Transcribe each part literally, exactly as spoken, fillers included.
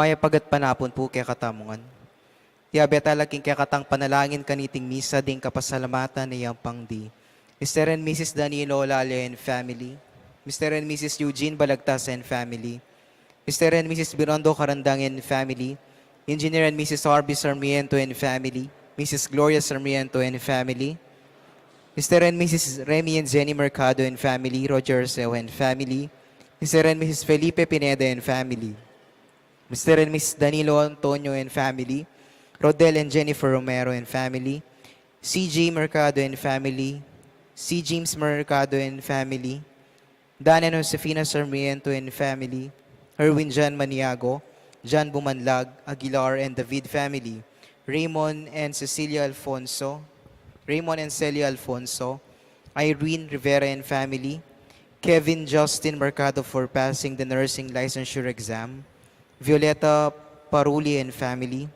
Mayap a gatpanapun pu kekatamu ngan. Yabe tala king kekatang panalangin kaniting misa ding kapasalamatan a yampang di Mister and Missus Danilo Olalia and family, Mister and Missus Eugene Balagtas and family, Mister and Missus Birondo Karandang and family, Engineer and Missus Harvey Sarmiento and family, Missus Gloria Sarmiento and family, Mister and Missus Remy and Jenny Mercado and family, Roger Arceo and family, Mister and Missus Felipe Pineda and family, Mister and Missus Danilo Antonio and family, Rodel and Jennifer Romero and family, C J Mercado and family, C James Mercado and family, Dan and Josefina Sarmiento and family, Erwin John Maniago, John Bumanlag, Aguilar and David family, Raymond and Cecilia Alfonso, Raymond and Celia Alfonso, Irene Rivera and family, Kevin Justin Mercado for passing the nursing licensure exam, Violeta Paruli and family,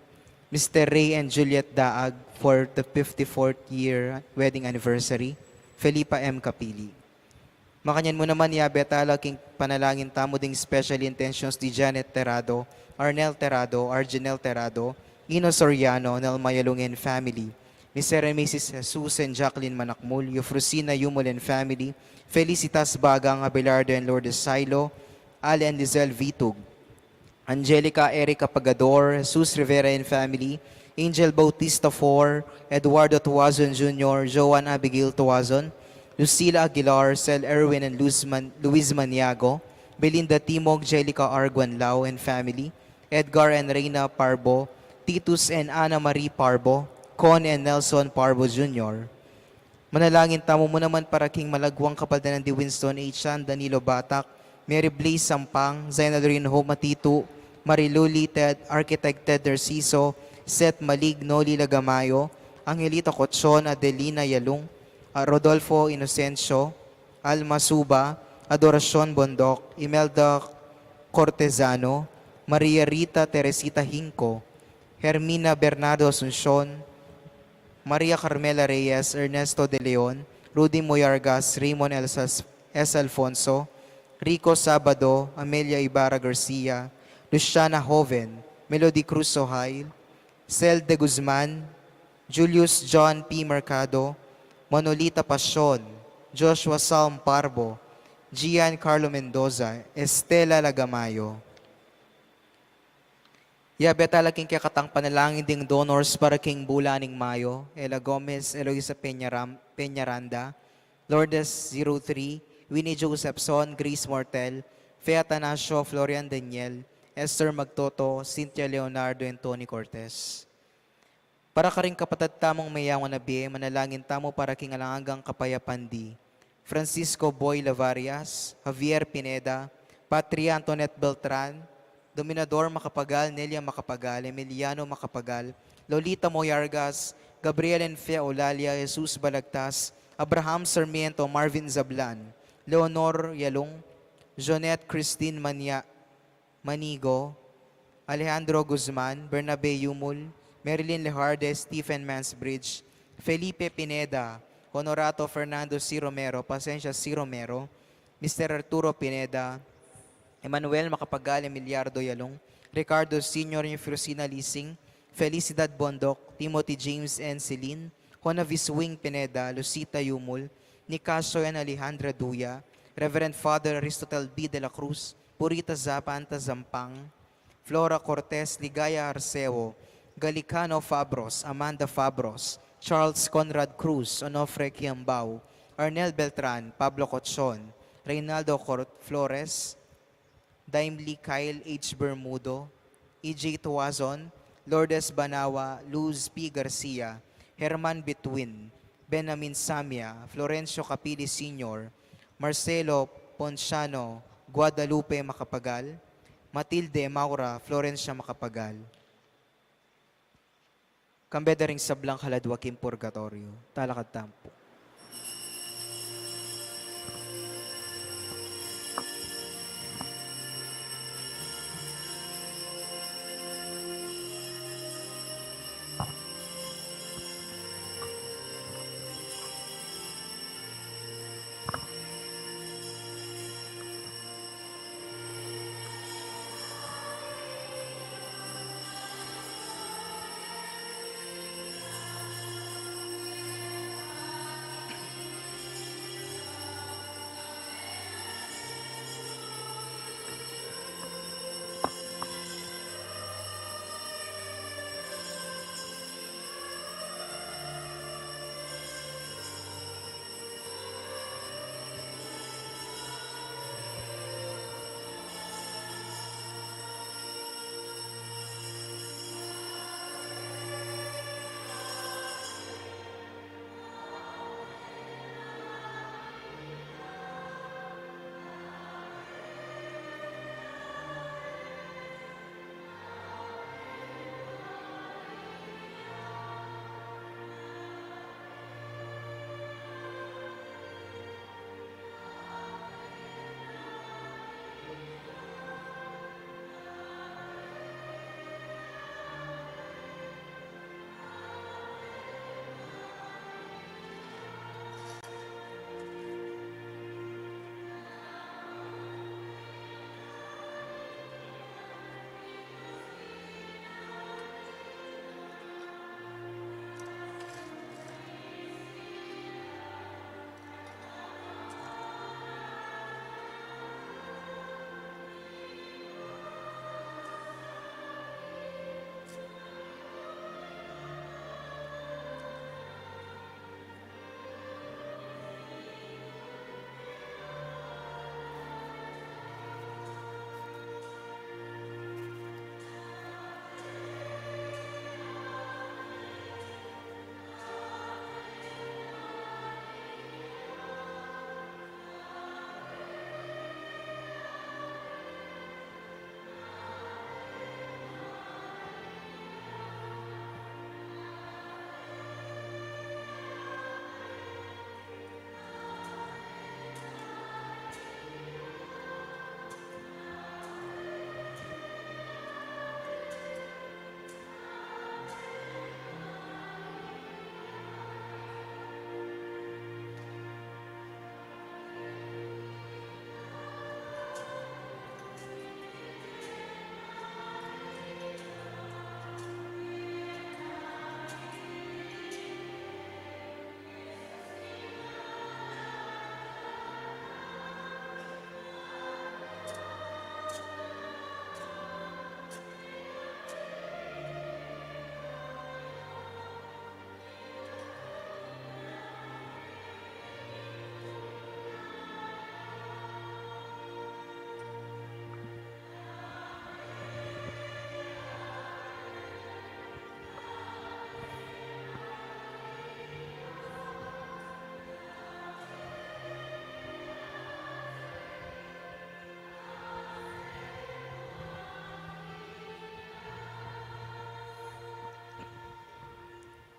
Mister Ray and Juliet Daag for the fifty-fourth year wedding anniversary, Felipa M Capili. Makanyan mu naman, yabe tala king panalangin tamu ding special intentions di Janet Terrado, Arnel Terrado, Arjenel Terrado, Ino Soriano, Nelma Yalung and family, Mister and Missus Jesus and Jacqueline Manakmul, Eufrosina Yumul and family, Felicitas Bagang, Abelardo and Lourdes Silo, Ale and Lizelle Vitug, Angelica Erica Pagador, Jesus Rivera and family, Angel Bautista four, Eduardo Tuazon Junior, Joan Abigail Tuazon, Lucila Aguilar, Sel Erwin and Luz Man-, Luis Maniago, Belinda Timog, Jelica Arguanlao and family, Edgar and Reina Parbo, Titus and Ana Marie Parbo, Con and Nelson Parbo Junior, Manalangin tamu mu naman para king malagwang kapaldanan di Winston H. Chan, Danilo Batak, Mary Blaze Sampang, Zainalrin Ho Matitu, Mariluli Ted, Architect Ted Narciso, Seth Malig, Noli Lagamayo, Angelita Cochon, Adelina Yalung, ah, Rodolfo Inocencio, Alma Suba, Adoracion Bondoc, Imelda Cortezano, Maria Rita Teresita Hinco, Hermina Bernardo Asuncion, Maria Carmela Reyes, Ernesto De Leon, Rudy Moyargas, Raymond Elsas-, S. Alfonso, Rico Sabado, Amelia Ibarra Garcia, Luciana Joven, Melody Cruz Sohail, Sel de Guzman, Julius John P. Mercado, Manolita Pasion, Joshua Salm Parbo, Gian Carlo Mendoza, Estela Lagamayo. Yabe tala king kekatang panalangin ding donors para king bulan ning Mayo, Ella Gomez, Eloisa Peñaram-, Peñaranda, Lourdes zero three, Winnie Josephson, Grace Mortel, Fe Atanasio, Florian Daniel, Esther Magtoto, Cynthia Leonardo, and Tony Cortez. Para karing kapatad tamung meyawan a bie, manalangin tamu para king alang anggang kapayapan di Francisco Boy Lavarias, Javier Pineda, Patria Antoinette Beltran, Dominador Macapagal, Nelia Macapagal, Emiliano Macapagal, Lolita Moyargas, Gabriel and Fe Eulalia, Jesus Balagtas, Abraham Sarmiento, Marvin Zablan, Leonor Yalung, Jonette Christine Mania-, Manigo, Alejandro Guzman, Bernabe Yumul, Marilyn Lejarde, Stephen Mansbridge, Felipe Pineda, Honorato Fernando C. Romero, Pasensia C. Romero, Mister Arturo Pineda, Emmanuel Macapagal, Emiliardo Yalung, Ricardo Senior, Eufrosina Lising, Felicidad Bondoc, Timothy James and Celine, Honavis Wing Pineda, Lucita Yumul, Nicasio and Alejandra Duya, Reverend Father Aristotel B. de la Cruz, Purita Zapanta Zampang, Flora Cortez, Ligaya Arceo, Galicano Fabros, Amanda Fabros, Charles Conrad Cruz, Onofre Kiambao, Arnel Beltran, Pablo Cochon, Reynaldo Cor-, Flores, Daimli Kyle H. Bermudo, E J Tuazon, Lourdes Banawa, Luz P. Garcia, Herman Betwin, Benamin Samia, Florencio Capili Senior, Marcelo Ponciano, Guadalupe Macapagal, Matilde Maura, Florencia Macapagal. Kambe da ring sablang kaladwa king purgatoryo. Talakad tamu pu.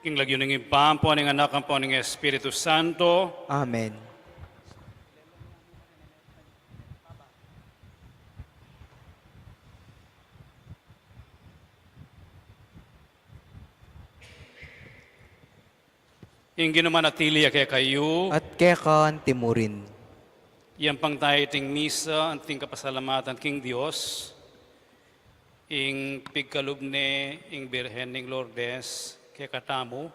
King lagyu ning Ibpa, ampo ning Anak, ampo ning Espiritu Santo. Amen. Ing Ginu manatili ya kekayu. At keka anti murin. Iyampang taya iting misa anting kapasalamatan king Dios, ing pigkalub ne ing Birhen ning Lourdes kekatamu,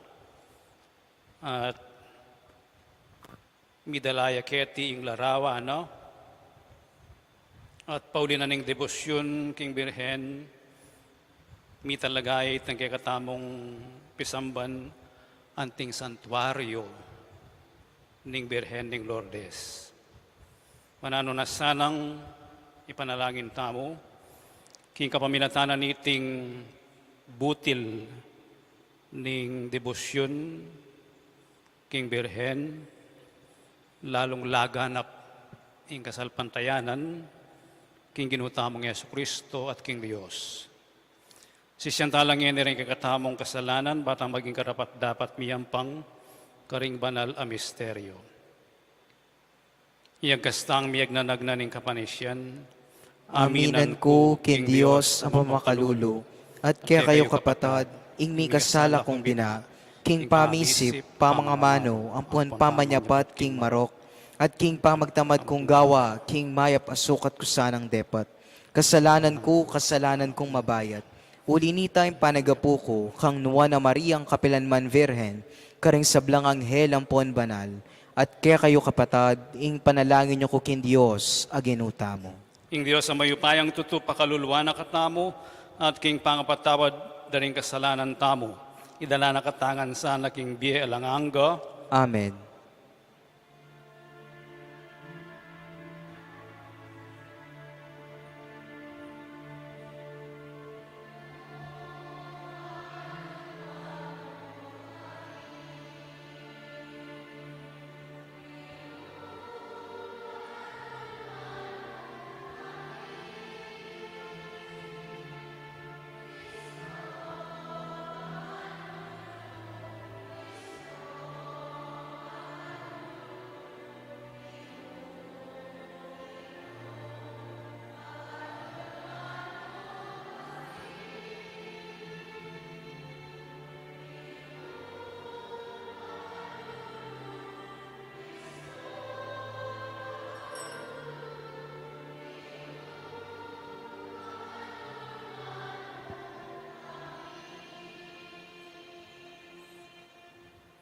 at midala ya keti ing larawan na, at pauli na ning debosyun king Birhen, mitalaga ya itang kekatamung pisamban anting santuario ning Birhen ning Lourdes. Mananu na sanang ipanalangin tamu, king kapamilatan na niting butil ning debosyun king Birhen, lalung laganap ing kasalpantayanan king Ginu tamung Jesucristo at king Dios. Sisian tala ngeni ring kekatamung kasalanan, bang maging karapat-dapat miyampang karing banal a misteryo. Iyagkas tang miyagnanag na ning kapanisian. Aminan ku king Dios a mamakalulu, at kekayu kapatad, ing mikasala kung bina, king pamisip, pamangamanu, ampon pamanyapat king marok, at king pamagtamad kung gawa king mayap a sukat ku sanang depat. Kasalanan ku, kasalanan kung mabayat. Uli nita ing panagapu ku kang Nuan a Mariang kapilanman Virgen, karing sablang anghel ampon banal, at kekayu kapatad, ing panalangin yu ku king Dios a Ginu tamu. Ing Dios a mayupayang tutu pakaluluan na katamu, at king pangapatawad da ring kasalanan tamu, idala na katamu ngan sana king bie alang angga. Amen.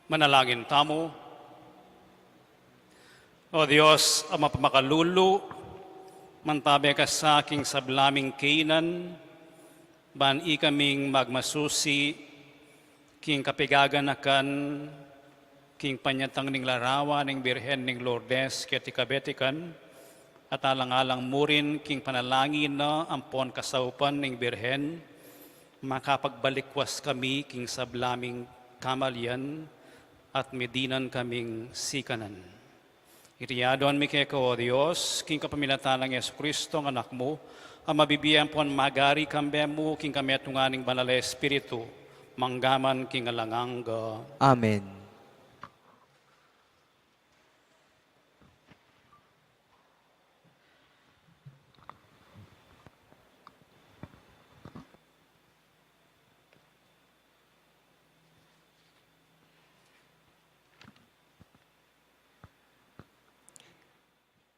Manalangin tamu. O Dios a mapamakalulu, mantabe ka sa king sabla ming kainan, ban ikaming magmasusi king kapigaganakan king panyatang ning larawan ning Birhen ning Lourdes keti kabetikan, at alang-alang mu rin king panalangin na ampon kasaupan ning Birhen, makapagbalikwas kami king sabla ming kamalian at midinan kaming sikanan. Iti adwan mi keka, O Dios, king kapamilatan nang Jesucristo, ing Anak mu, a mabibie ampon magari kambe mu king kametungan ning Banal a Espiritu, manggaman king alang angga. Amen.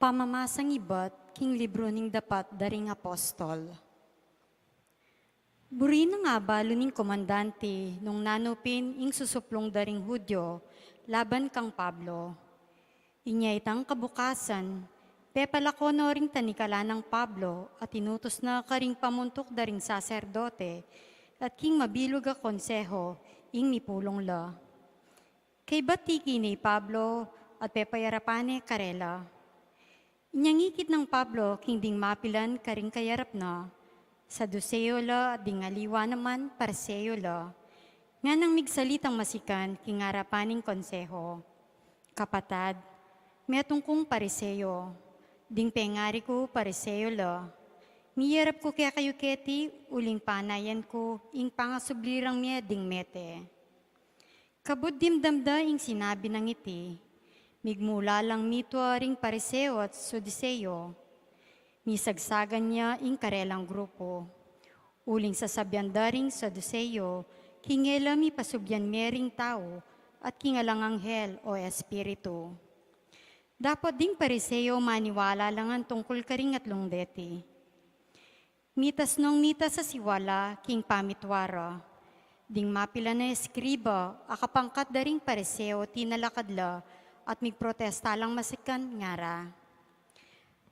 Pamamasang ibat king libru ning Dapat da ring Apostol. Buri nang abalu ning komandante nung nanu pin ing susuplung da ring Judio laban kang Pablo. Inya itang kabukasan, pepalako no ring tanikalan nang Pablo at inutus na karing pamuntuk da ring saserdote at king mabilug a konseho ing mipulung la. Kaybat tiki ne i Pablo at pepayarapan ne karela. Inyang ikit nang Pablo king ding mapilan karing kayarap na, Saduseo la at ding aliwa naman Pariseo la. Nganang migsalitang masikan king arapan ning konseho, "Kapatad, metung kung Pariseo, ding pengari ku Pariseo la. Miyarap ku kekayu keti uling panayan ku ing pangasubli rang mie ding mete." Kabud dimdam da ing sinabi nang iti, migmula lang mitua ring Pariseo at Saduseo. Misagsagan ya ing karelang grupu. Uling sasabian da ring Saduseo, king e la mipasubyan me ring tau, at king alang anghel o espiritu. Dapot ding Pariseo maniwala la ngan tungkul karing atlung deti. Mitas nong mitas a siwala king pamitua ra. Ding mapilan a eskriba a kapangkat da ring Pariseo tinalakad la at migprotesta lang masikan ngara,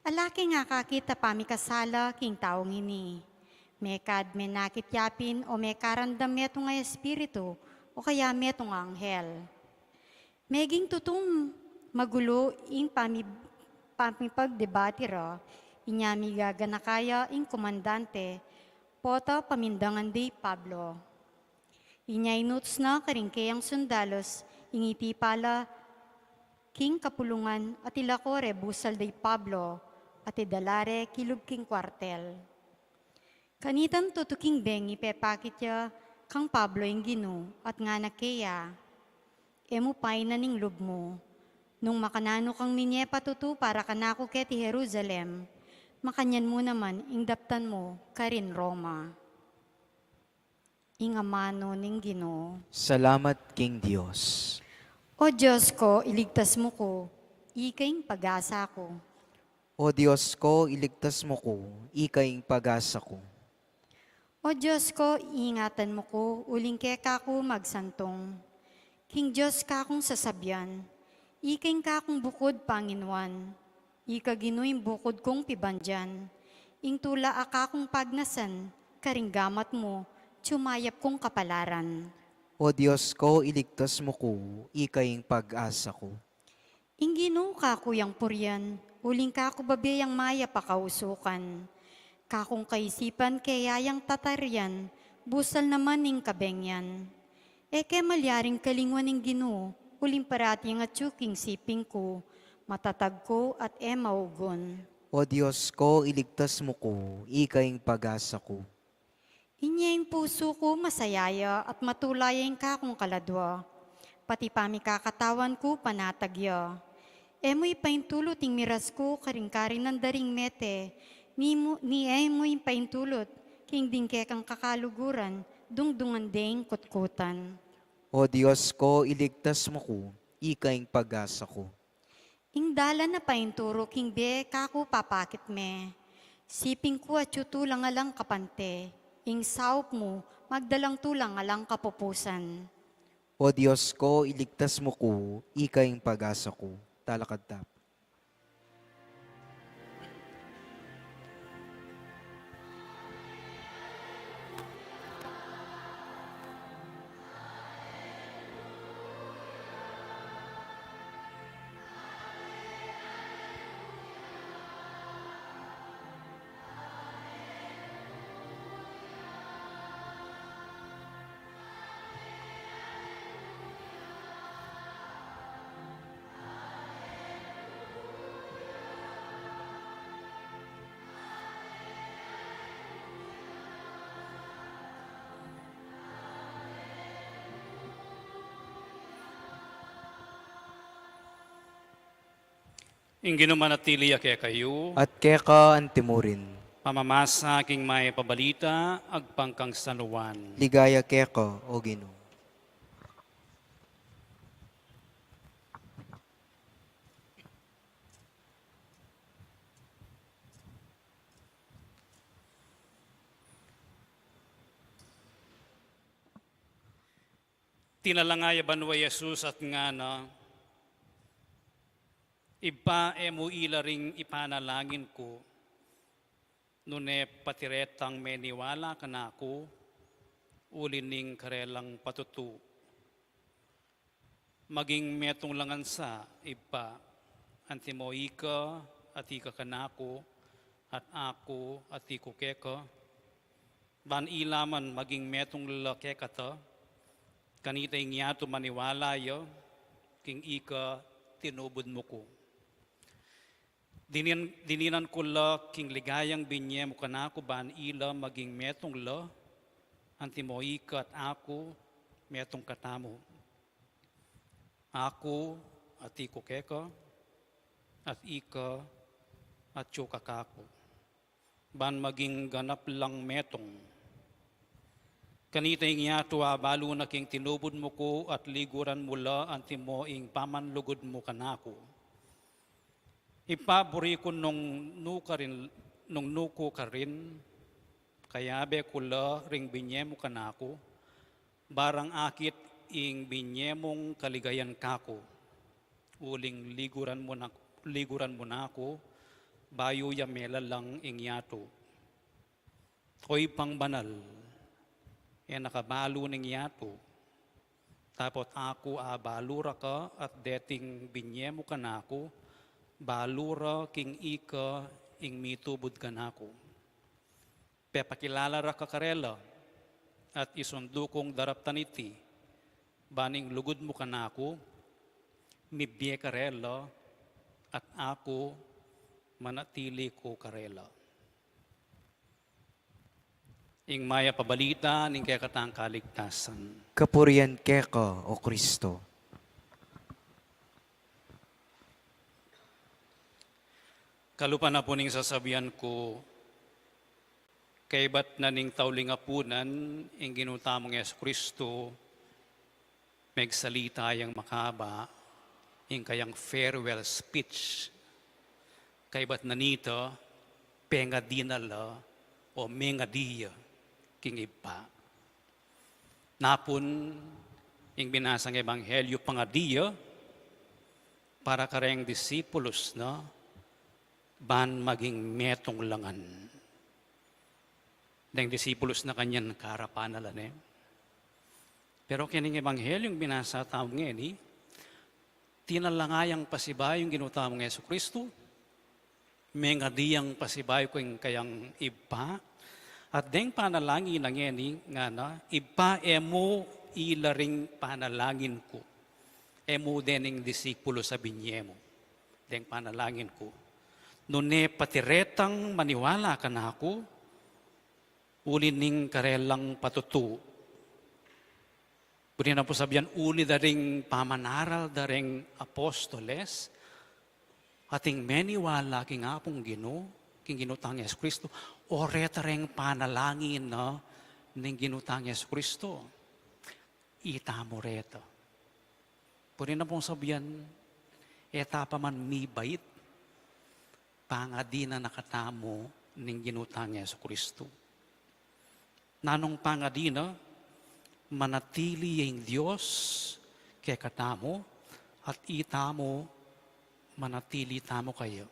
"Ala keng akakit a pamikasala king taung ini. Mekad menakit ya pin o mekarandam metung a espiritu o kaya metung a anghel." Meging tutung magulu ing pami-, pamipagdebati ra, inya migaganaka ya ing komandante, pota pamindangan de i Pablo. Inya inutus na karing keyang sundalus, ing iti pala king kapulungan at ilako re busal de i Pablo, at idala re kilub king kuartel. Kanitang tutuking bengi pepakit ya kang Pablo ing Ginu at ngana keya, "E mu painan ing lub mu. Nung makananu kang minye patutu para kanaku keti Jerusalem, makanyan mu naman ing daptan mu karin Roma." Ing amanu ning Ginu. Salamat king Dios. O Dios ko, iligtas mu ku, ika ing pag-asa ku. O Dios ko, iligtas mu ku, ika ing pag-asa ku. O Dios ko, ingatan mu ku, uling keka ku magsantung. King Dios ka kung sasabian, ika ing kakung bukud panginuan, ika Ginu ing bukud kung pibandian, ing tula a kakung pagnasan, karing gamat mu, tiyumayap kung kapalaran. O Dios ko, iligtas mu ku, ika ing pag-asa ku. Ing Ginu kaku yang purian, uling kaku babe yang mayap a kausukan. Kakung kaisipan keya yang tatarian, busal naman ing kabengyan. E ke malyaring kalinguan ing Ginu, uling parati yang atyu king siping ku, matatag ku at e maugun. O Dios ko, iligtas mu ku, ika ing pag-asa ku. Inya ing pusu ku masaya ya at matula ya ing kakung kaladua. Pati pamikakatawan ku panatag ya. E mu ipaintulut ing miras ku karing karinan da ring mete, ni mu, ni e mu ipaintulut king ding kekang kakaluguran, dungdungan de ing kutkutan. O Dios ko, iligtas mu ku, ika ing pag-asa ku. Ing dalan a painturu king bie kaku papakit me. Siping ku atyu tulang alang kapante, ing saup mu magdalang tulang alang kapupusan. O Dios ko, iligtas mu ku, ika ing pag-asa ku. Talakad ta. Ing Ginu manatili ya kekayu. At keka antimurin. Pamamasa king mayap a balita agpang kang San Juan. Ligaya keka, O Ginu. Tinalanga ya banua i Jesus at ngana, "Ibpa, e mu ila ring ipanalangin ku, nune pati retang meniwala kanaku, uli ning karelang patutu. Maging metung la ngan sa, Ibpa, antimo ika atiu kanaku, at aku atiu ku keka, ban ila man maging metung la kekata, kanita ing yatu maniwala ya, king ika tinubud mu ku. Dinin-, dininan ku la king ligayang binye mu kanaku ban ila maging metung la, antimo ika at aku metung katamu." Aku, atiu ku keka, at ika, atiu ka kaku. Ban maging ganap lang metung. Kanita ing yatu abalu na king tinubud mu ku at liguran mu la antimo ing pamanlugud mu kanaku. Ibpa, buri ku nung nu karin, nung nu ku karin, kayabe ku la ring binye mu kanaku, barang akit ing binye mung kaligayan kaku, uling liguran mu na, liguran mu naku, bayu ya melalang ing yatu. O Ibpang banal, e na ka balu ning yatu, dapot aku abalu ra ka at deting binye mu kanaku, balu ra king ika ing mitubud kanaku. Pepakilala ra ka karela, at isundu kung daraptan iti, ban ing lugud mu kanaku, mibie karela, at aku manatili ku karela. Ing mayap a balita ning kekatang kaligtasan. Kapurian keka, O Kristo. Kalupa na pu ning sasabian ku, kaybat na ning tauling apunan, ing Ginu tamung Jesu Kristo, megsalita yang makaba, ing kayang farewell speech. Kaybat na nita, pengadi na la, o mengadi ya, king Ibpa. Napun, ing binasang ebanghelyu pangadi ya, para kareng disipulus na, ban maging metung la ngan. Deng disipulus na kanyan karapan na la ne. Pero kening ebanghelyung binasa tamu ngeni, tinala na yang pasibayu ing Ginu tamung Jesu Kristo, mengadi yang pasibayu king kayang Ibpa, at deng panalangin na ngeni ngana, Ibpa, e mu ila ring panalangin ku, e mu dening disipulus a binye mu, deng panalangin ku. Nune pati retang maniwala kanaku, uli ning karelang patutu. Pwede na pu sabian uli da ring pamanaral da ring apostoles, ating meniwala king Apung Ginu, king Ginu tang Jesu Kristo, o reta ring panalangin na ning Ginu tang Jesu Kristo. Itamu reta. Pwede na pung sabian, e ta pa man mibait, pangadi na na katamu ning Ginu tang Jesu Kristo. Nanung pangadi na, manatili ya ing Dios kekatamu, at itamu manatili tamu kaya.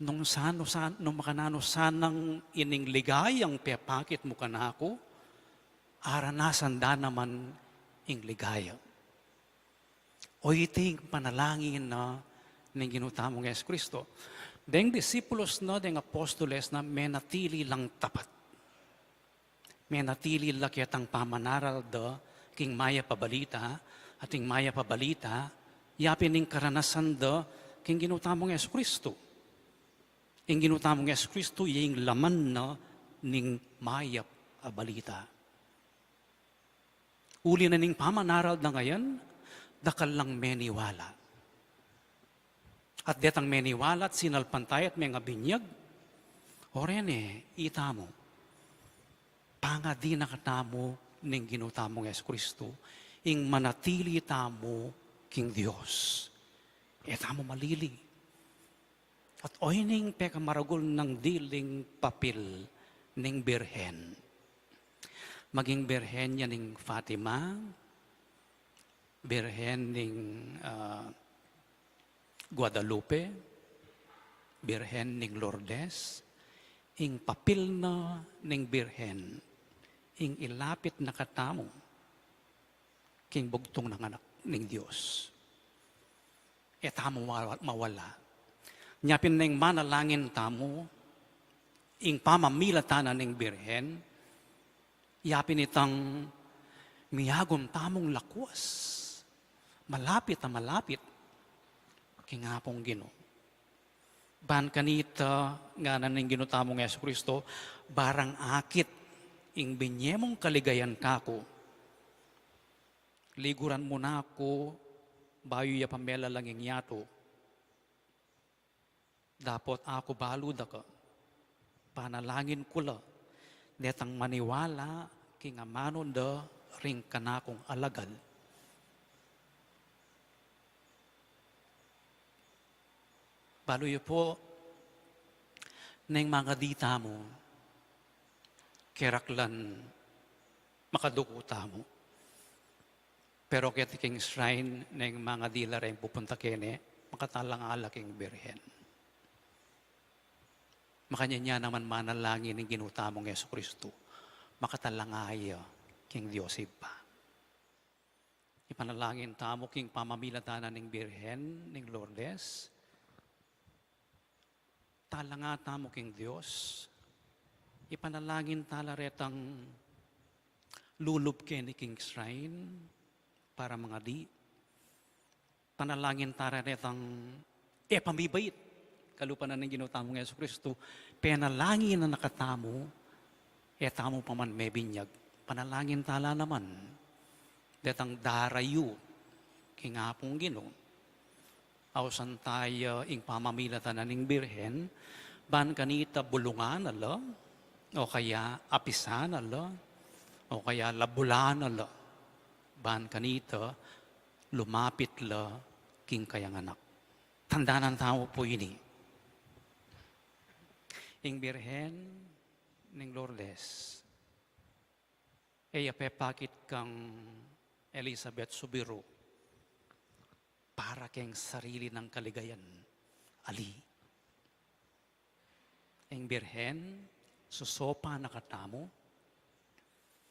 Nung sanu san-, nung makananu sanang ining ligayang pepakit mu kanaku, aranasan da naman ing ligaya. O iti ing panalangin na ning Ginu tamung Jesu Kristo. Deng disipulus na, deng apostoles na, menatili lang tapat. Menatili la ketang pamanaral da king mayap a balita, at ing mayap a balita, yapin ing karanasan da king Ginu tamung Jesu Kristo. Ing Ginu tamung Jesu Kristo, ya ing laman na ning mayap a balita. Uli na ning pamanaral da ngayan, dakal lang meniwala. At detang meniwala at sinalpantaya at mengabinyag, o reni, itamu. Pangadi na katamu ning Ginu tamung Jesu Kristo, ing manatili tamu king Dios. E tamu malili. At oyni ing pekamaragul nang diling papil ning Birhen. Maging Birhen ya ning Fatima, Birhen ning, ah, Guadalupe, Birhen ning Lourdes, ing papil na ning Birhen, ing ilapit na katamu king bugtung nang Anak ning Dios. E tamu mawa-, mawala. Nya pin ning manalangin tamu, ing pamamilatan na ning Birhen, yapin itang miyagun tamung lakwas. Malapit a malapit king Apung Ginu. Ban kanita ngana ning Ginu tamung Jesu Kristo, barang akit ing binye mung kaligayan kaku, Liguran mu na ku bayu ya pamelalang ing yatu. Dapot aku balu da ka, panalangin ku la, detang maniwala king amanu da ring kanakung alagal. Balu yu pu, neng mangadi tamu, keraklan makaduku tamu. Pero keti king shrine, neng mangadi la reng pupunta kene, makatalanga la king Birhen. Makanyan ya naman manalangin ing Ginu tamung Jesucristo, makatalanga ya king Dios Ibpa. Ipanalangin tamu king pamamilatan na ning Birhen ning Lourdes. Talanga tamu king Dios. Ipanalangin tala retang lulub keni king shrine para mangadi. Panalangin tala retang e pamibait. Kalupa na ning Ginu tamung Jesucristo, penalangin na na katamu, e tamu pa man mebinyag. Panalangin tala naman detang darayu king Apung Ginu. Ausan taya ing pamamilatan na ning Birhen, ban kanita bulungan na la, o kaya apisan na la, o kaya labulan na la, ban kanita lumapit la king kayang anak. Tandanan tamu pu ini. Ing Birhen ning Lourdes, e ya pepakit kang Elizabeth Subiru para keng sarili nang kaligayan. Ali. Ing Birhen, susopa na katamu,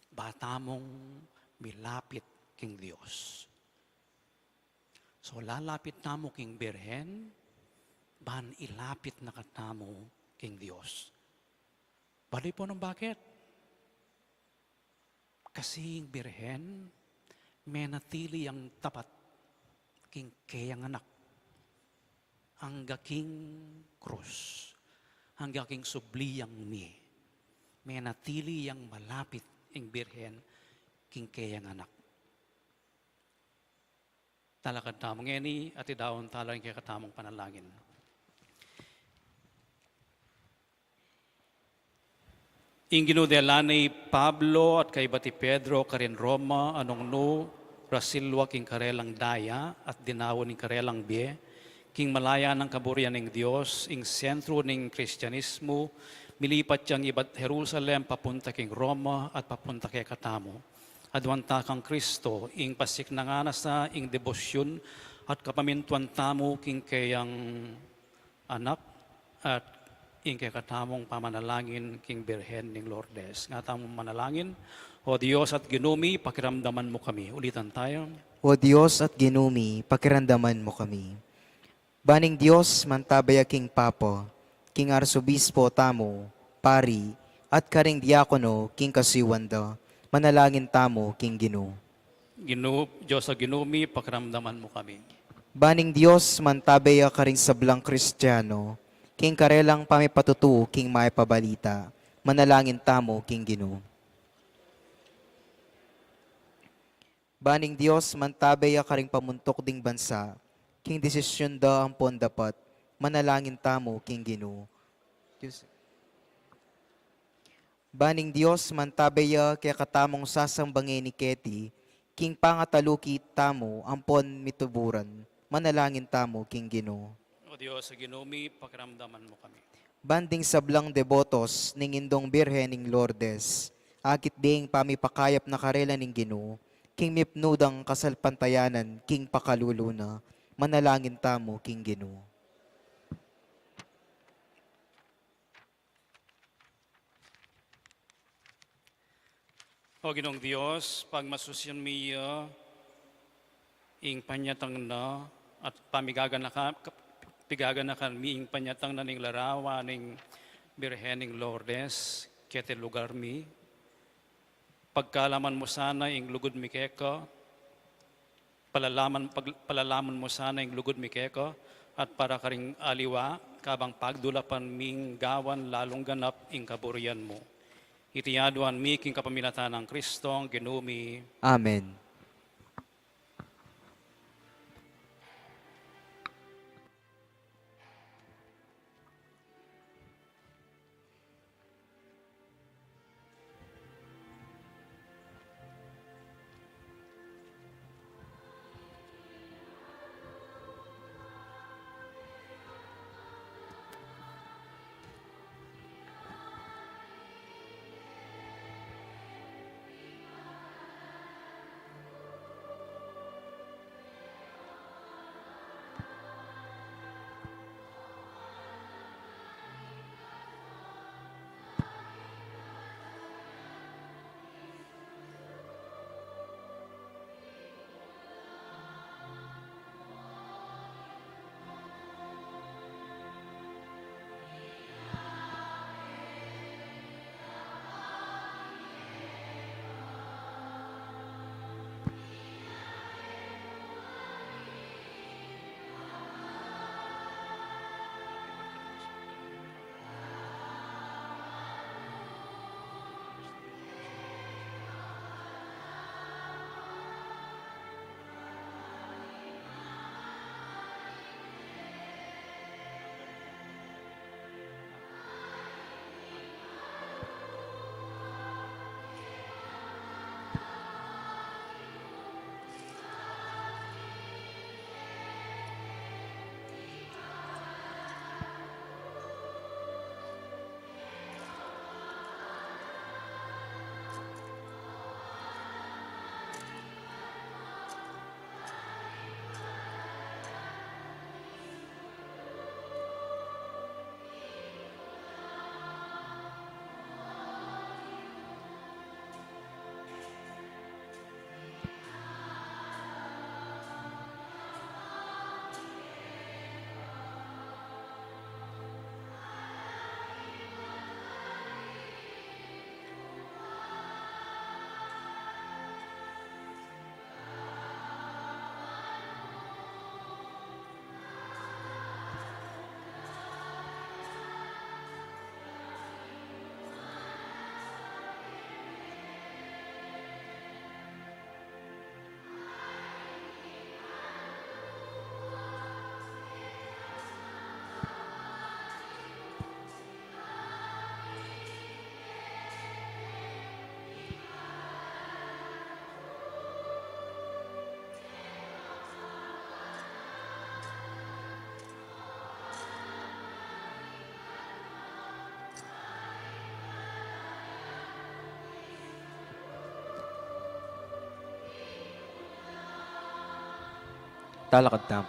ba tamung milapit king Dios. So, lalapit tamu king Birhen, ban ilapit na katamu king Dios. Balu yu pu nung bakit? Kasi ing Birhen, menatili yang tapat king keyang anak. Angga king krus, angga king subli yang mie, menatili yang malapit ing Birhen king keyang anak. Talakad tamu ngeni at idaun tala ing kekatamung panalangin. Ing Ginu delan i Pablo at kaibat i Pedro karin Roma, a nung nu rasilwa king karelang daya at dinaun ing karelang bie, king malaya nang kaburian ning Dios, ing sentru ning Kristianismu, milipat yang ibat Jerusalem papunta king Roma at papunta kekatamu. Aduan ta kang Kristo, ing pasiknangan na sa ing debosyun at kapamintuan tamu king keyang anak, at ing kekatamung pamanalangin king Birhen ning Lourdes. Nga tamung manalangin. O Dios at Ginu mi, pakiramdaman mu kami. Ulitan taya. O Dios at Ginu mi, pakiramdaman mu kami. Ban ing Dios mantabe ya king Papa, king Arsobispo tamu, pari, at karing diakono king kasiwan da, manalangin tamu king Ginu. Ginu, Dios a Ginu mi, pakiramdaman mu kami. Ban ing Dios mantabe ya karing sablang Kristiano, king karelang pamipatutu king mayap a balita, manalangin tamu king Ginu. Ban ing Dios mantabe ya karing pamuntuk ding bansa, king desisyun da ampon dapat, manalangin tamu king Ginu. Dios. Ban ing Dios mantabe ya kekatamung sasamba ngeni keti, king pangataluki tamu ampon mituburan, manalangin tamu king Ginu. O Dios a Ginu mi, pakiramdaman mu kami. Ban ding sablang debotos ning Indung Birhen ning Lourdes, akit ding pamipakayap na karela ning Ginu, king mipnu dang kasalpantayanan king pakalulu na, manalangin tamu king Ginu. O Ginung Dios, pagmasusian mi ya ing panyatang na at pamigaganaka-, pigaganakan mi ing panyatang na ning larawan ning Birhen ning Lourdes keti lugar mi. Pagkalaman mu sana ing lugud mi keka, palalaman, pag-, palalaman mu sana ing lugud mi keka, at para karing aliwa, kabang pagdulapan ming gawan lalung ganap ing kaburian mu. Iti aduan mi king kapamilatan nang Kristong Ginu mi. Amen. Talakad tamu.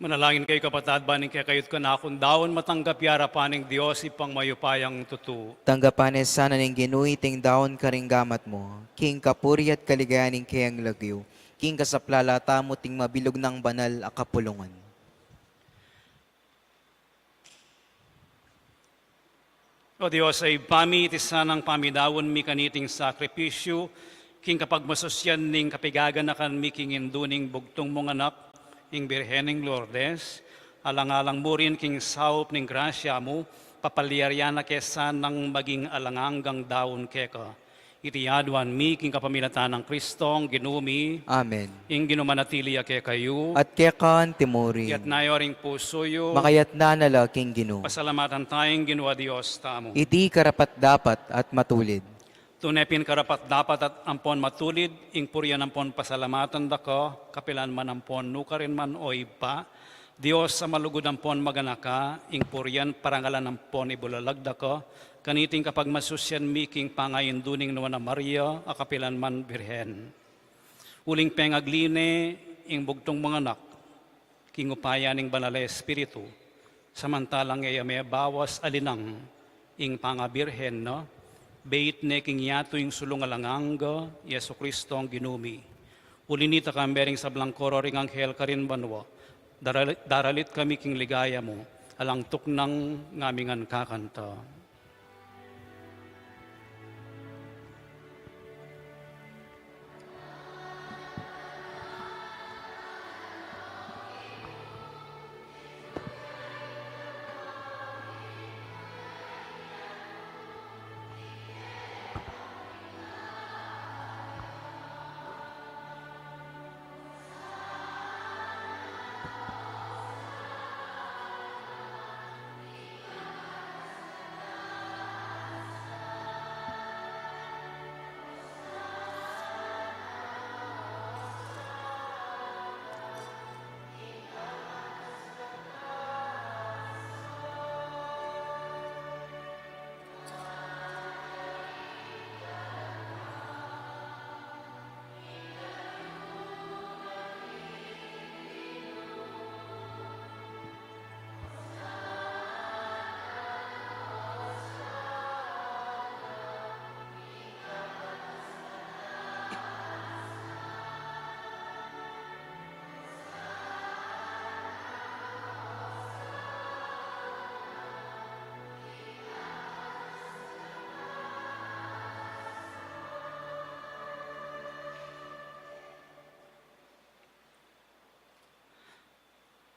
Manalangin kayu, kapatad, ban ing kekayu't kanakung daun matanggap ya king arapan ning Dios, Ibpang mayupayang tutu. Tanggapan na sana ning Ginu iting daun karing gamat mu, king kapurian at kaligayan ning kayang lagyu, king kasaplalan tamu at ning mabilug nang banal a kapulungan. O Dios a Ibpa mi, iti sanang pamidaun mi kaniting sakripisyu, king kapagmasusyan ning kapigaganakan mi king indu ning bugtung mung anak, ing Birhen ning Lourdes, alang-alang mu rin king saup ning grasya mu, papalyarian na ke sanang maging alang anggang daun keka. Iti aduan mi king kapamilatan nang Kristong Ginu mi. Amen. Ing Ginu manatili ya kekayu. At keka mu rin. Itas yu ring pusu yu. Makaitas na la king Ginu. Pasalamatan taya ing Ginu a Dios tamu. Iti karapat-dapat at matulid. Tune pin karapat-dapat at ampon matulid, ing purian ampon pasalamatan da ka, kapilan man ampon nukarin man, o Ibpa, Dios a malugud ampon maganaka, ing purian, parangalan ampon ibulalag da ka, kaniting kapagmasusyan mi king pangaindu ning Nuan a Maria a kapilan man Birhen. Uling pengagli ne ing bugtung mung anak king upaya ning Banal a Espiritu, samantalang e ya mebawas alinang ing pangabirhen na, beit ne king yatu ing sulung alang angga, i Jesucristong Ginu mi. Uli nita, kambe ring sablang koro ring anghel karin banua, daral-, daralit kami king ligaya mu, alang tuknang ngaming ngan kakanta.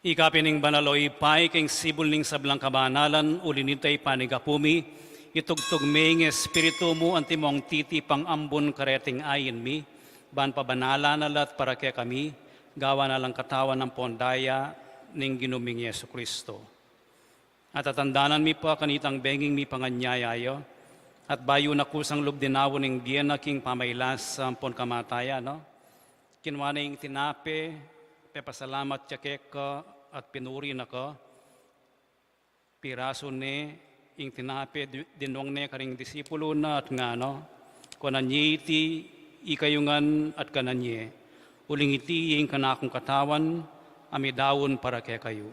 Ika pin ing banal, o Ibpa, ika ing sibul ning sablang kabanalan, uli nita ipanyawad mu, itugtug me ing Espiritu mu antimong titipang ambun kareting ain mi, ban pabanalan na la at para kekami, gawan na lang katawan ampon daya ning Ginu ming Jesucristo. At tatandanan mi pa kanitang benging mipanganyaya ya, at bayu na kusang lub dinaun ing bie na king pamailasa ampon kamatayan na, kinua ne ing tinape, pepasalamat ya keka, at pinuri na ka, pirasu ne ing tinape, di-, dinwang ne karing disipulu na at ngana, kuanan ye iti ikayu ngan at kanan ye, uling iti ing kanakung katawan a midaun para kekayu.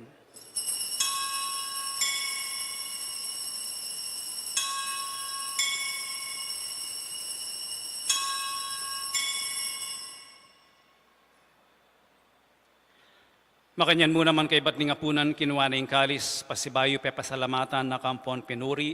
Makanyan mu naman kaibat ning apunan, kinua ne ing kalis, pasibayu pepasalamatan na ka ampon pinuri,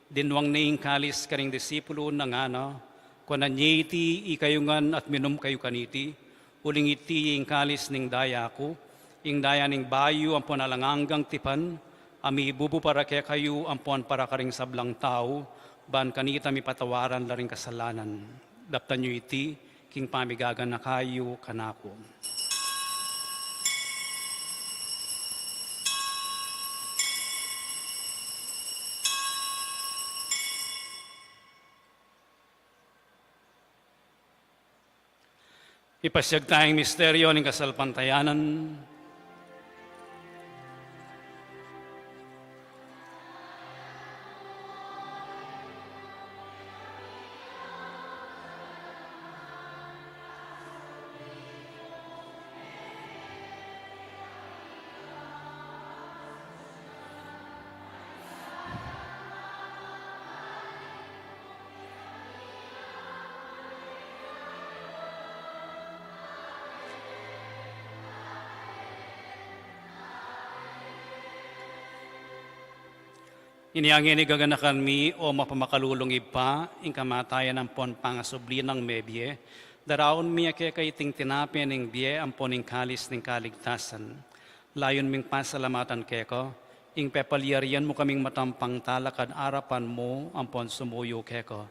dinwang ne ing kalis karing disipulu na ngana, kuanan ye iti ikayu ngan at minum kayu kaniti, uling iti ing kalis ning daya ku, ing daya ning bayu ampon alang anggang tipan, a mibubu para kekayu ampon para karing sablang tau, ban kanita mipatawaran la ring kasalanan. Daptan yu iti king pamigaganaka yu kanaku. Ipasyag taya ing misteryo ning kasalpantayanan. Inya ngeni gaganakan mi, o mapamakalulung Ibpa, ing kamatayan ampon pangasubli nang mebie, daraun mi keka iting tinape ning bie ampon ing kalis ning kaligtasan. Layun ming pasalamatan keka, ing pepalyarian mu kaming matampang talakad arapan mu ampon sumuyu keka.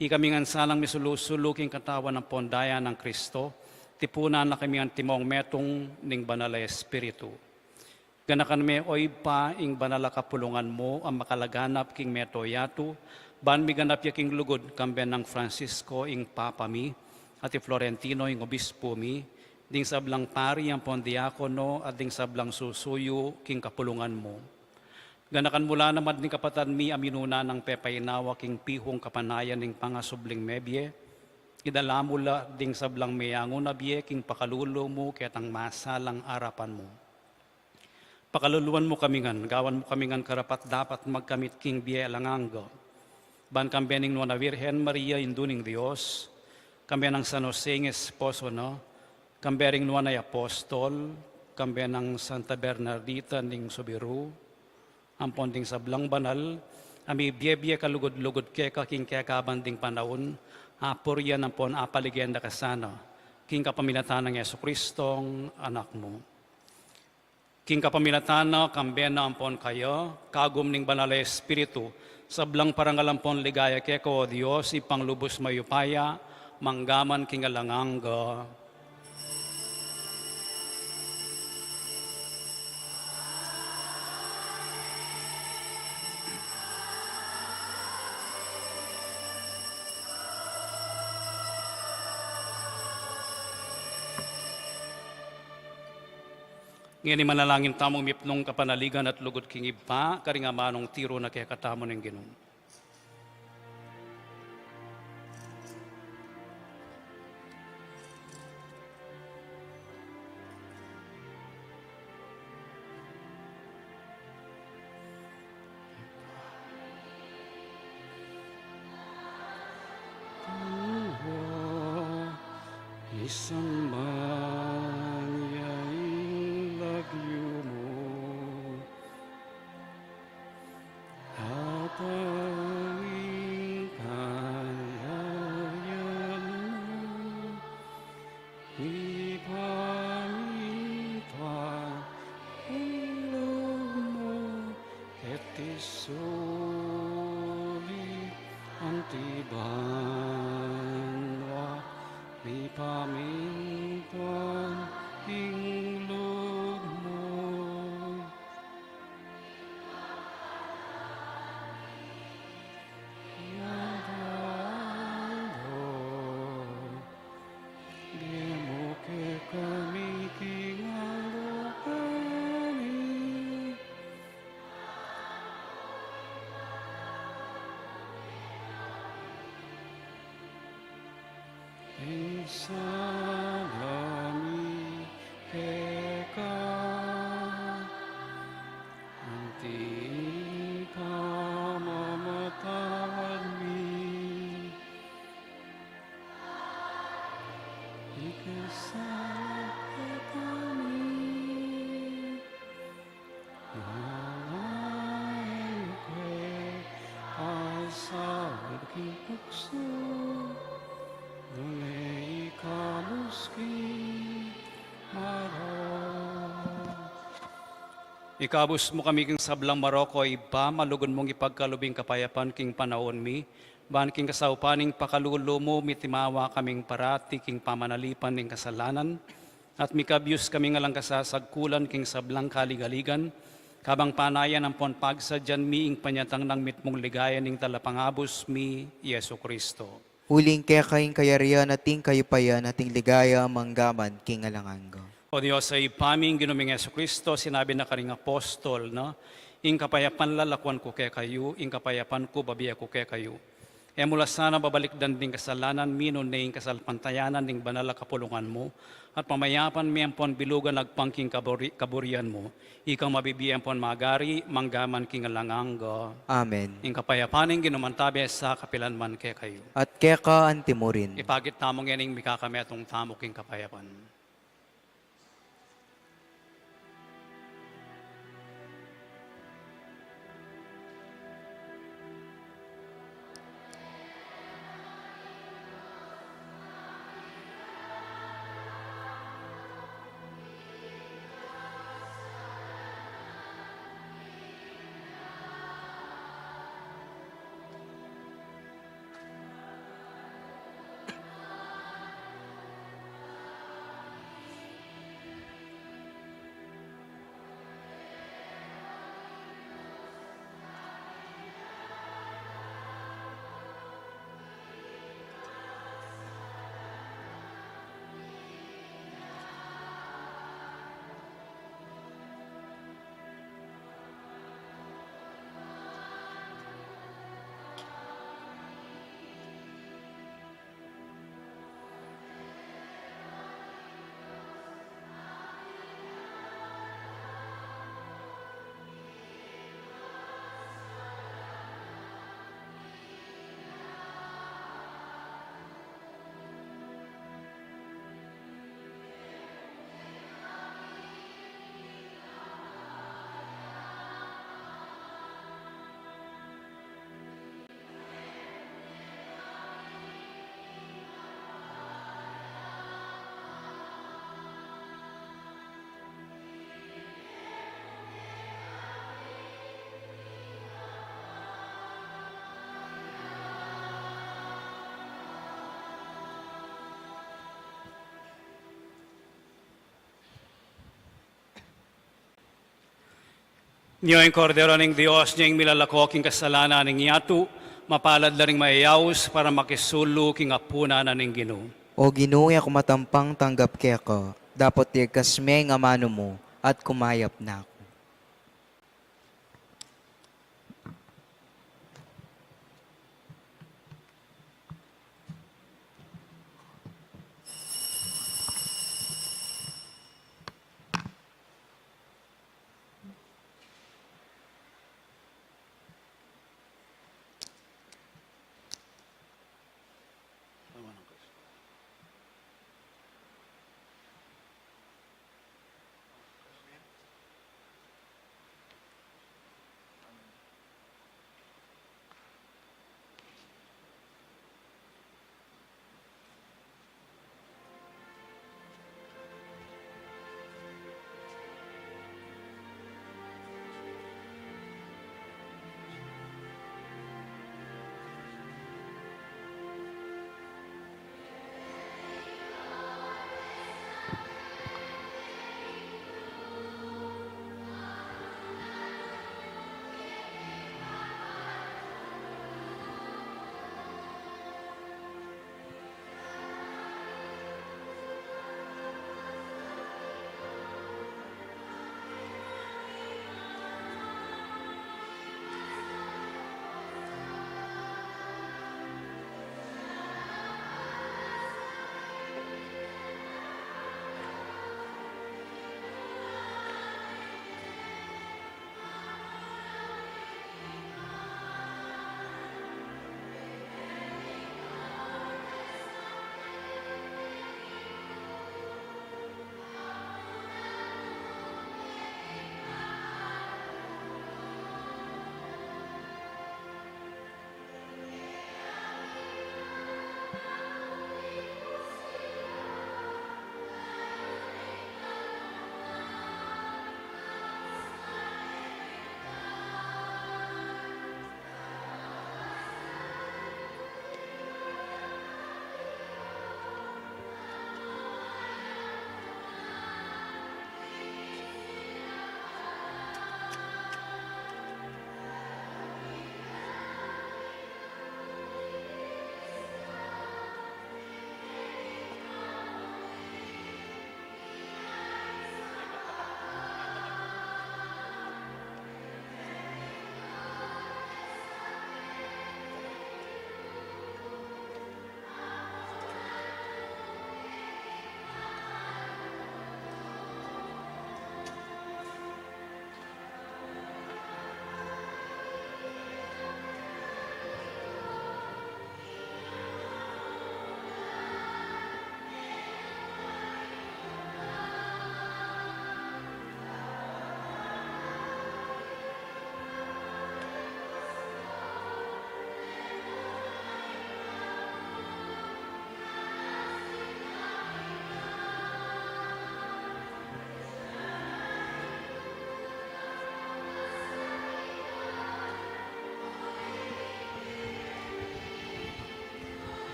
Ikami ngan sanang misulu-sulu king katawan ampon daya nang Kristo, tipunan na kami antimong metung ning Banal a Espiritu. Ganakan me, o Ibpa, ing banal a kapulungan mu a makalaganap king mabilug a yatu, ban miganap ya king lugud, kambe nang Francisco ing Papa mi, at i Florentino ing Obispo mi, ding sablang pari ampon diakono, at ding sablang susuyu king kapulungan mu. Ganakan mu la naman ding kapatad mi a minuna nang pepainawa king pihung kapanayan ning pangasubling mebie, idala mu la ding sablang meyangu na bie king pakalulu mu ketang masalang arapan mu. Pakaluluan mu kami ngan, gawan mu kami ngan karapat-dapat magkamit king bie alang angga. Ban kambe ning Nuan a Virgen Maria, Indu ning Dios, kambe nang San Jose ing esposo na, kambe ring Nuan a Apostol, kambe nang Santa Bernardita ning Subiru, ampon ding sablang banal a mibie-bie kalugud-lugud keka king kekaban ding panaun, apurian ampon apaligen da ka sana, king kapamilatan nang Jesucristong Anak mu. King kapamilatan na, kambe na ampon kaya, kagum ning Banal a Espiritu, sablang parangal ampon ligaya keka, o Dios, Ibpang lubus mayupaya, mangga man king alang angga. Ngeni manalangin tamung mipnung kapanaligan at lugud king Ibpa, karing amanung tiru na kekatamu ning Ginu. Isan man ya ing lagyu mu, at ing kayarian mu, ipamitua ing lub mu, keti sulip anti banua, mipamintuan ing lub mu. Bie mu kekami king aldo keni. Ing sala mi keka, anti ing pamamatawad mi king sala kekami. Nune e mu ke paisaul king tuksu, nune ikabus king marok. Ikabus mu kami king sablang marok, o Ibpa, malugud mung ipagkalub ing kapayapan king panaun mi, ban king kasaupan ning pakalulu mu, mitimawa kaming parati king pamanalipan ning kasalanan, at mikabyus kaming alang kasasagkulan king sablang kaligaligan, kabang panayan ampon pagsadyan mi ing panyatang nang mitmung ligaya ning Talapangabus mi, Jesucristo. Uling keka ing kayarian at ing kayupayan at ing ligaya manggaman king alang angga. O Dios a Ibpa mi, ing Ginu ming Jesucristo, sinabi na karing apostol na, ing kapayapan lalakuan ku kekayu, ing kapayapan ku babie ku kekayu. E mu la sana babalikdan ding kasalanan mi, nune ing kasalpantayanan ning banal a kapulungan mu, at pamayapan mi ampon bilugan agpang king kaburi-, kaburian mu, ikang mabibie ampon magari, manggaman king alang angga. Amen. Ing kapayapan ning Ginu mantabe sa kapilan man kekayu. At keka antimurin. Ipakit tamu ngening mikakametung tamu king kapayapan. Nyo ing Kordero ning Dios, nyo ing milalako king kasalanan ning yatu, mapalad la ring mayayaus para makisulu king apunan na ning Ginu. O Ginu, e ku matampang tanggap keka, dapot iyagkas me ing amanu mu, at kumayap na ku.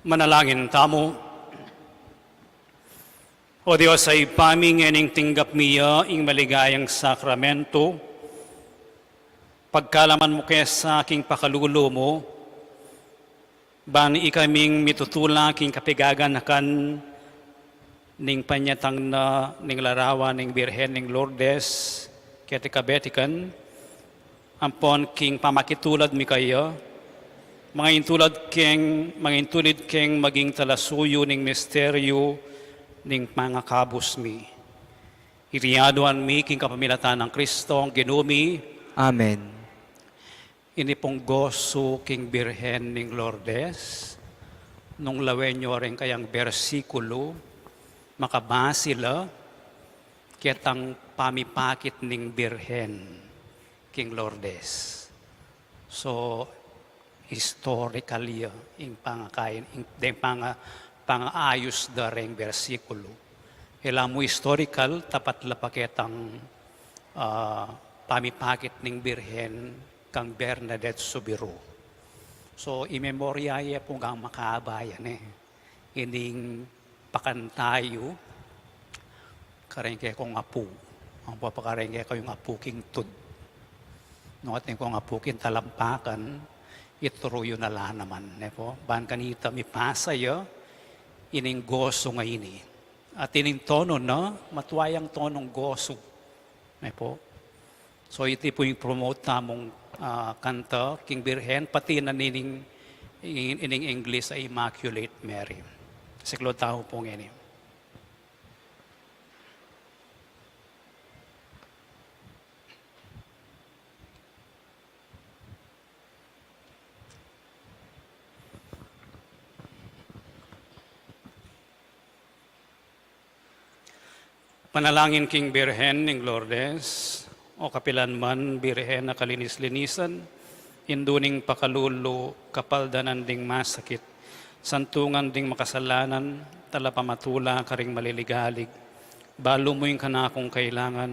Manalangin tamu. O Dios a Ibpa mi, ngening tinggap mi ya ing maligayang sakramento, pagkalaman mu ke sa king pakalulu mu, ban ikaming mitutula king kapigaganakan ning panyatang na ning larawan ning Birhen ning Lourdes keti Kabetikan, ampon king pamakitulad mi kaya, mangaintulad keng, mangaintulid keng maging talasuyu ning misteryu ning pangakabus mi. Iti aduan mi king kapamilatan nang Kristong Ginu mi. Amen. Ini pung gosu king Birhen ning Lourdes, nung lawen yu ring kayang bersikulu, makabasi la ketang pamipakit ning Birhen king Lourdes. So, historical ya ing pangakain, ing, deng panga-, ang ayus da reng bersikulu. E la mu historical, tapat la pa ketang, ah, pamipakit ning Birhen kang Bernadette Soubirous. So, i-memorya ye pu ngan makaabayan e. Ining pakanta yu, kareng kekong apu. Ampo pa kareng kekong apu king tud. Nung atin kong apu king talampakan, ituru yu na la naman, ne pu. Ban kanita mipasa ya ining gosu ngeni. At ining tono na, matua yang tonong gosu, ne pu. So, iti pu ing promote tamung, ah, kanta king Birhen, pati na nining, in-, ining English a Immaculate Mary. Siklaud tamu pu ngeni. Panalangin king Birhen ning Lourdes. O kapilan man Birhen a kalinis-linisan, indu ning pakalulu, kapaldanan ding masakit, santungan ding makasalanan, talapamatula karing maliligalig, balu mu ing kanakung kailangan,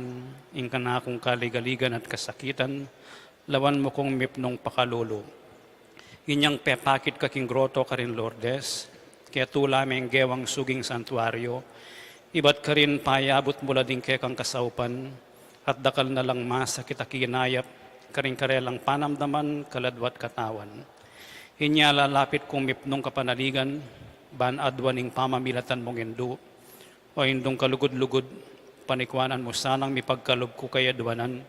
ing kanakung kaligaligan at kasakitan, lawan mu kung mipnung pakalulu. Inyang pepakit ka king groto karin Lourdes, ketula meng gewang suging santuario, ibat karin payabut mu la ding kekang kasaupan, at dakal na lang masakit a kinayap, karing karelang panamdaman, kaladwa at katawan. Inya lalapit kung mipnung kapanaligan, ban aduan ing pamamilatan mung indu, O Indung kalugud-lugud, panikuanan mu sanang mipagkalub ku kaya aduanan,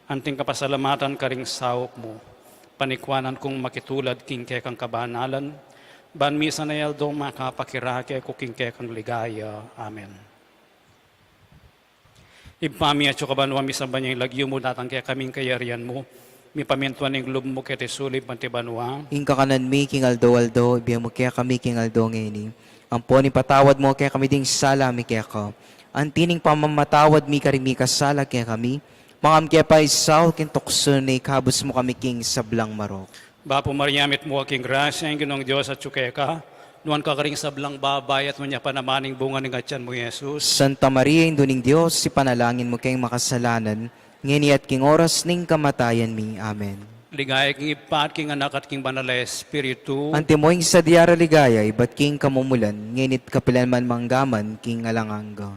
anting kapasalamatan karing saup mu, panikuanan kung makitulad king kekang kabanalan, ban misan a aldo makapakirake ku king kekang ligaya. Amen. Ibpa mi, atsu ka banua, misamban ya ing lagyu mu, datang kekami ing kayarian mu, mipamintuan ing lub mu keti sulip anti banua. Ing kakanan mi king aldo-aldo, ibie mu kekami king aldo ngeni. Ampon ipatawad mu kekami ding sala mi keka, anti ning pamamatawad mi karing mikasala kekami. Manga mu ke paisaul king tuksu, nune ikabus mu kami king sablang marok. Bapu Maria, mitmu ka king grasya, ing Ginung Dios atsu keka, nuan ka karing sablang babai, at nuan ya pa naman ing bunga ning atian mu, Jesus. Santa Maria, Indu ning Dios, ipanalangin mu keng makasalanan, ngeni at king oras ning kamatayan mi. Amen. Ligaya king Ibpa, at king Anak, at king Banal a Espiritu. Antimo ing sadya ra ligaya, ibat king kamumulan, ngeni at kapilan man manggaman king alang angga.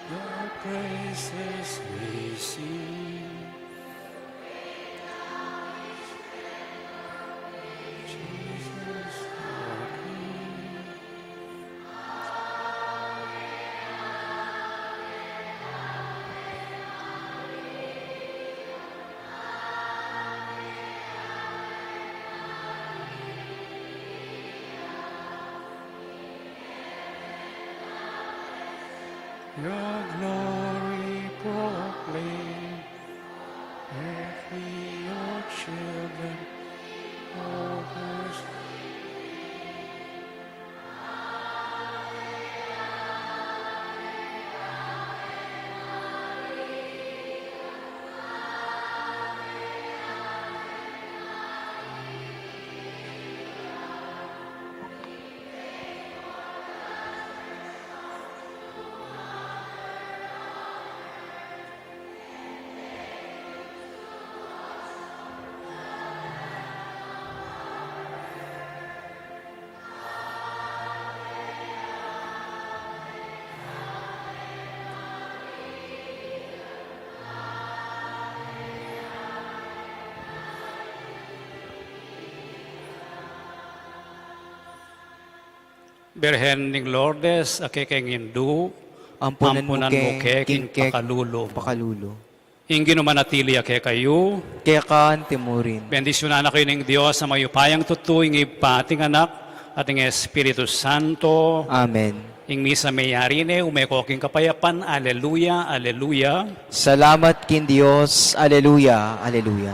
Your praises we sing. Jesus, our King. Your glory proclaim, earth be your children, all those Birhen ning Lourdes, a kekeng Indu, ampunan mu ke king kek pakalulu. Ing Ginu manatili ya kekayu. Keka anti murin. Bendisyunan na kayu ning Dios a mayupayang tutu, ing Ibpa, at ing Anak, at ing Espiritu Santo. Amen. Ing misa meyari ne, ume ko king kapayapan. Aleluya, aleluya. Salamat king Dios. Aleluya, aleluya.